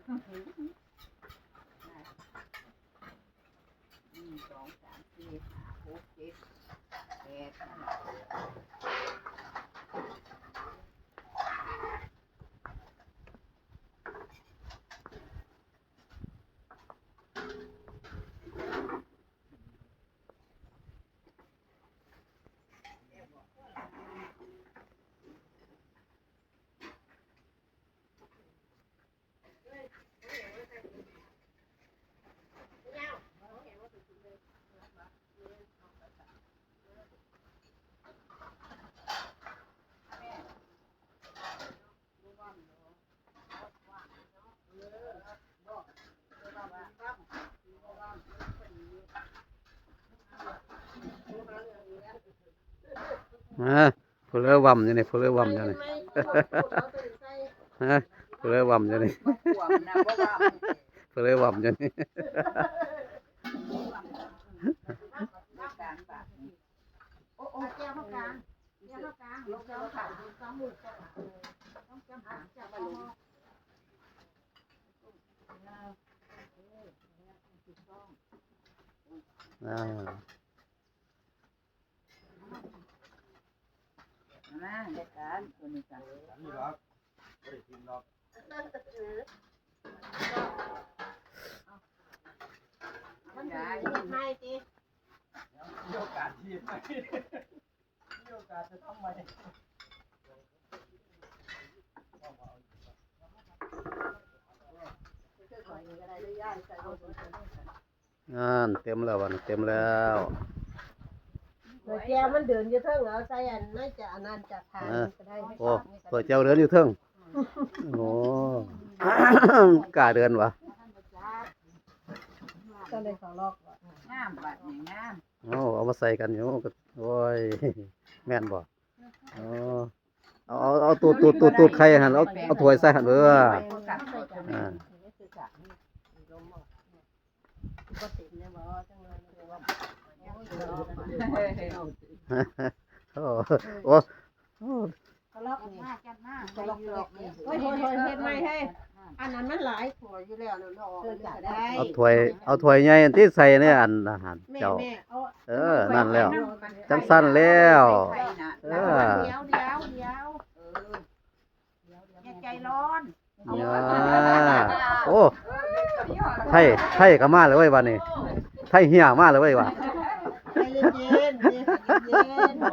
ໜຶ່ງ ສອງ ສາມ ສີ່ ຫ້າ ຫົກ ເຈັດ ແປດ ຮະ ຜູ້ເລີວຳຢູ່ນີ້ ຜູ້ເລີວຳຢູ່ນີ້ ຮະ ຜູ້ເລີວຳຢູ່ນີ້ ຜູ້ເລີວຳຢູ່ນີ້. ອ່າ ມາ ຈັດການ ຕົວນີ້ກະ ອັນນີ້ດອກ ບໍ່ໄດ້ກິນດອກ ມັນເຮັດໃຫ້ຕິ ມີໂອກາດທີ່ ມີໂອກາດຈະທຳໃໝ່ ນັ້ນ ເຕັມແລ້ວ ບາດນີ້ເຕັມແລ້ວ. ຖ້ວຍແຈວມັນເດີນຢູ່ເທິງ ເອົາໃສ່ອັນນັ້ນ ຈາກອັນນັ້ນ ຈາກຖາດ ເອີ ກໍໄດ້ ໂອ້ ຖ້ວຍແຈວເດີນຢູ່ເທິງ ໂອ້ ກ້າເດີນຫວາ? ກໍເລີຍເຂົ້າລອກວ່າ ງາມ ບາດນີ້ງາມ. ເອົາ ເອົາມາໃສ່ກັນຢູ່ ໂອ້ຍ ແມ່ນບໍ່? ອໍ ເອົາ ເອົາ ເອົາ ຕູດ ຕູດ ຕູດ ຕູດໄຂ່ຫັ້ນ ເອົາ ເອົາຖ້ວຍໃສ່ຫັ້ນ ເອີ ອ່າ ໂອ້ ໂອ້ ເອົາລອກນີ້ ເອົາລອກນີ້ ໂອ້ຍ ໂອ້ຍ ເຮັດໃໝ່ເຮີ້ຍ ອັນນັ້ນມັນຫຼາຍຖ້ວຍຢູ່ແລ້ວ ເນາະ ເອົາຖ້ວຍ ເອົາຖ້ວຍໃຫຍ່ອັນທີ່ໃສ່ໃນອັນນັ້ນຫັ້ນ ແມ່ ເຈົ້າ ແມ່ ເອີ ນັ້ນແລ້ວ ຈັ່ງຊັ້ນແລ້ວ ເອີ ດຽວ ດຽວ ດຽວ ເອີ ຢ່າໃຈຮ້ອນ ໂອ້ ໄທ ໄທກໍມາແລ້ວເວີຍ ບາດນີ້ ໄທເຮຍມາແລ້ວເວີຍວ່າ ໃຈເຢັນໆ ໃຈເຢັນໆ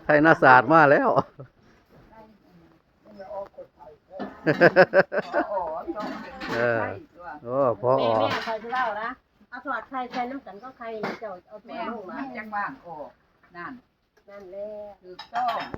ໄທນາສາດມາແລ້ວ ເອີ ໂອ້ ພໍ ແມ່ ແມ່ ຂ້ອຍຊິເວົ້ານະ ເອົາທອດໄຂ່ໃສ່ນຳກັນກັບໄຂ່ ເຈົ້າເອົາຖ້ວຍລົງມາ ແມ່ ມັນຈັ່ງວ່າງອອກ ນັ້ນ ນັ້ນແຫຼະ ຖືກຕ້ອງ